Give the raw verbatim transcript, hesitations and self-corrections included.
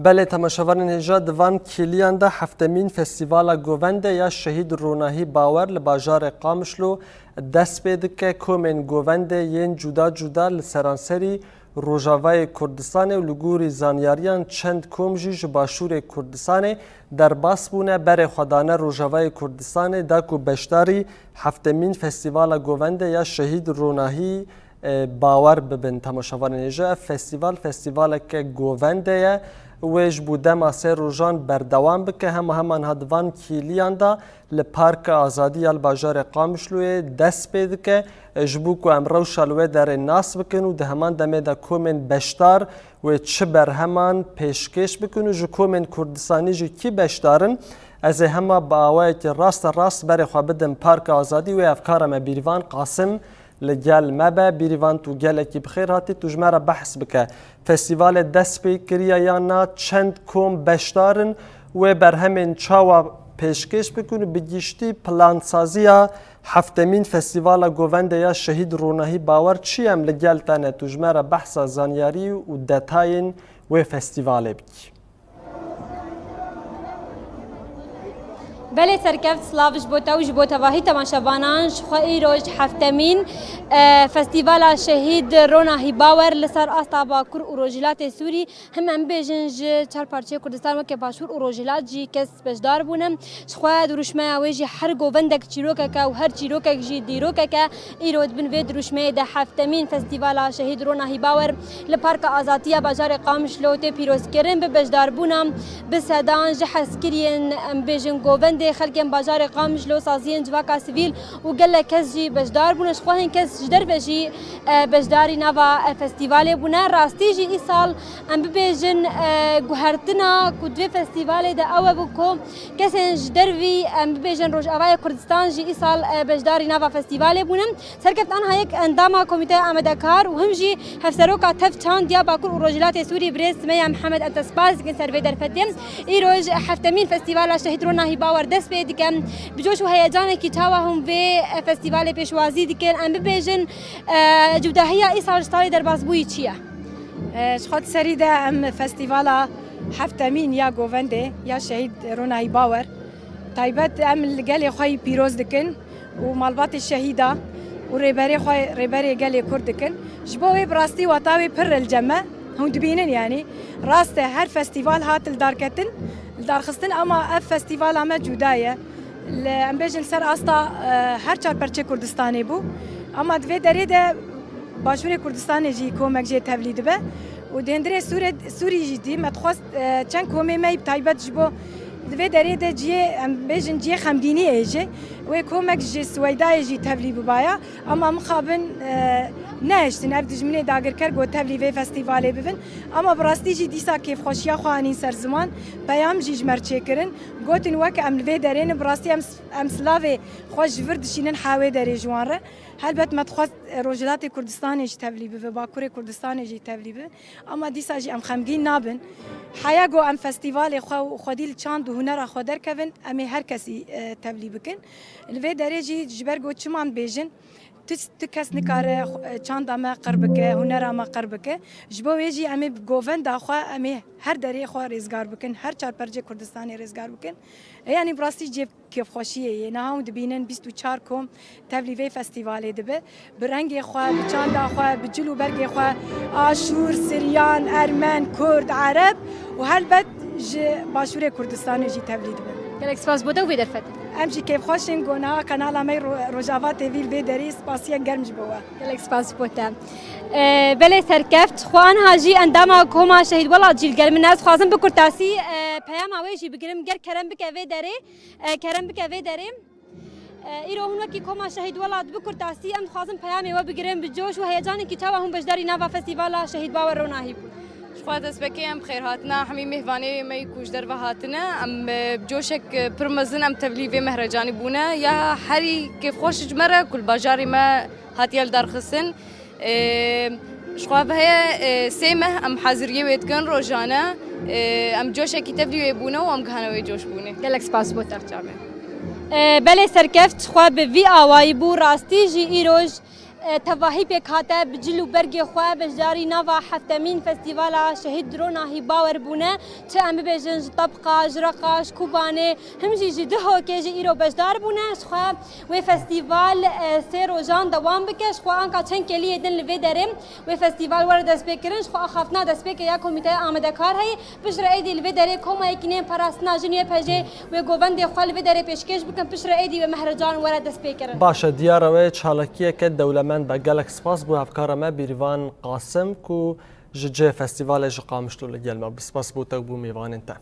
Belê temaşevanên hêja, di van kêliyan de heftemîn Festîvala Govende ya Şehîd Ronahî Bawer li bajarê Qamişlo dest pê dike. Komên Govende yên cuda cuda li seranserî Rojavayê Kurdistanê û li gorî zanyariyan çend kom jî ji Başûrê Kurdistanê derbas bûne, berê xwe dane Rojavayê Kurdistanê da ku beşdarî heftemîn Festîvala Govende ya Şehîd Ronahî e, Bawer bibin temaşevanên hêja. Ev festîval, festîvaleke govende ye. Wê ji bo dema sê rojan berdewam bike. Hema heman ha di van kîliyan de li Parka Azadî ya li bajarê Qamişloyê dest pê dike. E, ji bo ku em rewşa li wê derê nas bikin û di heman demê de komên beşdar wê çi berheman pêşkêş bikin û ji komên Kurdistanî jî kî beşdar in, ez ê hema bi awayekî raste rast berê xwe bidim Parka Azadî. Wê ev kara me Bîrvan Qasim li gel me be. Bîrîvan, tu gelekî bi xêr hatî, tu ji me re behs bike. Festîvalê dest pê kiriye yan na, çend kom beşdar in, wê berhemên çawa pêşkêş bikin û bi giştî plansaziya heftemîn Festîvala Govende ya Şehîd Ronahî Bawer çi ye? Em li gel te ne, tu ji me re behsa zanyarî û detayên wê festîvalê bikî. Belê serkeft, silav ji bo te û ji bo tevahî temaşevanan. Ji xwe îro ji heftemîn, e, Festîvala Şehîd Ronahî Bawer li ser asta Bakur û Rojhilatê Sûrî, him em bibêjin ji çar parçeyê Kurdistan weke Başûr û Rojhilat jî kes beşdar bûne. Ji xwe dirûşmeya wê jî her govendek çîrokek e û her çîrokek jî dîrokek e. Îro di bin vê dirûşmeyê de heftemîn Festîvala Şehîd Ronahî Bawer li Parka Azadî ya bajarê Qamişlo tê pîrozkirin. Bi beşdarbûna bi sedan ji hezkiriyên, em bêjin, govendê, xelkên bajarê Qamişlo, saziyên civaka sivîl û gelek kes jî beşdar bûne. Ji xwe hin kes ji derve jî, e, beşdarî nava, e, festîvalê bûne. Rastî jî îsal em bibêjin, e, guhertina ku di vê festîvalê de ew e bû ku kesên ji dervî, em bibêjin, Rojavayê Kurdistan jî îsal, e, beşdarî nava festîvalê bûne. Serkeft, anha yek endama Komîteya Amadekar û him jî Hevseroka Tev Çand ya Bakur û Rojhilatê Sûrî, birêz Simeya Mihemed, em te spas dikin ser vê derfetê. Îroj heftemîn Festîvala Şehîd Ronahî Bawer dest pê dike. Bi coş û heyecanekî çawa hûn vê, e, festîvalê pêşwazî dikin? Em bibêjin, e, cudahiya îsal ji salê derbasbûyî çi ye? E, ji xwe di serî de em festîvala heftemîn ya govendê ya Şehîd Ronahî Bawer taybet em li gelê xwe yî pîroz dikin û malbatê şehîda û rêberê xwe, rêberê gelê Kurd dikin. Ji bo wê bi rastî wata wê pir e li cem me. Hûn dibînin, yanî rast e, her festîval hat li darketin, li darxistin, ama ev festîvala me cuda ye. Li, em bêjin ser asta, e, her çar perçê Kurdistanê bû. Ama di vê derê de Başûrê Kurdistanê jî komek jê tevlî dibe. Û di hundirê Sûrê, Sûrî jî dî me dixwest, e, çend komê me yî bi taybet ji bo di vê derê de cihê, em bêjin, cihê xemgîniyê jî. Wê komek ji Swêdayê jî tevlî bibaya. Ama mixabin, e, nehiştin ev dijminê dagirker ku tevlî vê festîvalê bibin. Ama bi rastî jî dîsa kêfxweşiya xwe anîn ser ziman, peyam jî ji me re çêkirin. Gotin, wek em li vê derê ne, bi rastî em, em silavê xwe ji vir dişînin hewê derê ji wan re. Helbet me dixwest, e, Rojhilatê Kurdistanê jî tevlî bibe, Bakurê Kurdistanê jî tevlî bibe. Ama dîsa jî em xemgîn nabin. Heya ku em festîvalê xwe û xwedî li çand û hunera xwe derkevin, em ê her kesî, e, tevlî bikin. Li vê derê jî ji ber ku çiman bêjin, tu, tu kes nikare xwe, e, çanda me qir bike, hunera me qir bike. Ji bo wê jî em ê bi govenda xwe, em ê her derê xwe rêzgar bikin, her çar percê Kurdistanê rêzgar bikin. E, yanî bi rastî cê kêfxweşiyê ye. Niha hûn dibînin bîst û çar kom tevlî vê festîvalê dibe. Bi rengê xwe, bi çanda xwe, bi cil û bergê xwe, Aşûr, Siryan, Ermen, Kurd, Ereb û helbet ji Başûrê Kurdistanê jî tevlî dibe. Gelek spas bo te û vê derfetê. Em jî kêfxweş in ku niha kanala me Ro-, Rojava T V li vê derê, spasiyek germ ji bo we. Gelek spas bo te. Ee, belê serkeft, xwe anha jî endama Koma Şehîd Welat jî li gel min e. Ez xwazim bi kurtasî, ee, peyama wê jî bigirim. Ger kerem bike vê derê. E, kerem bike vê derê. E, îro hûn wekî Koma Şehîd Welat bi kurtasî em dixwazin peyamê we bigirin, bi coş û heyecanekî çawa hûn beşdarî nava Festîvala Şehîd Bawer Ronahî bûn? Ji xwe destpêkê em bi xêr hatina hemî mêhvanê me yî ku ji derve hatine. Em, e, bi coşek, e, pir mezin em tevlî vê mehrecanî bûne. Ya herî kêfxweş ji me re ku li bajarê me hatiye lidarxistin. Ê, ji xwe ve heye, ê, sê meh em haziriyê wê dikin rojane. Ê, em coşekî tevlî wê bûne û em gihane wê coşbûnê. Gelek spas bo te. Çavê. Ê, belê serkeft, ji xwe bi vî awayî bû. Rastî jî îroj, E, tevahî pêk hate bi cil û bergê xwe beşdarî nava heftemîn Festîvala Şehîd Drona Hîbawer bûne. Çi em bibêjin ji Tebqa, ji Reqa, ji Kobanê, him jî ji Dihokê jî îro beşdar bûne. Ji xwe wê festîval, e, sê rojan dewam bike. Ji xwe anka çend kêliyê din li vê derê wê festîval were destpêkirin. Ji xwe axaftina destpêkê ya Komîteya Amadekar heye. Piştre êdî li vê derê koma yekînên parastina jin Y P J wê govendê xwe li vê derê pêşkêş bikin, piştre êdî wê mehrecan were destpêkirin. Baş e, diyar e, wê çalakiyeke dewlemend be. Gelek spas bo hevkara me Bîrvan Qasim ku ji cihê festîvalê ji Qamişlo li gel me bû. Spas bo te û bo mêvanên te.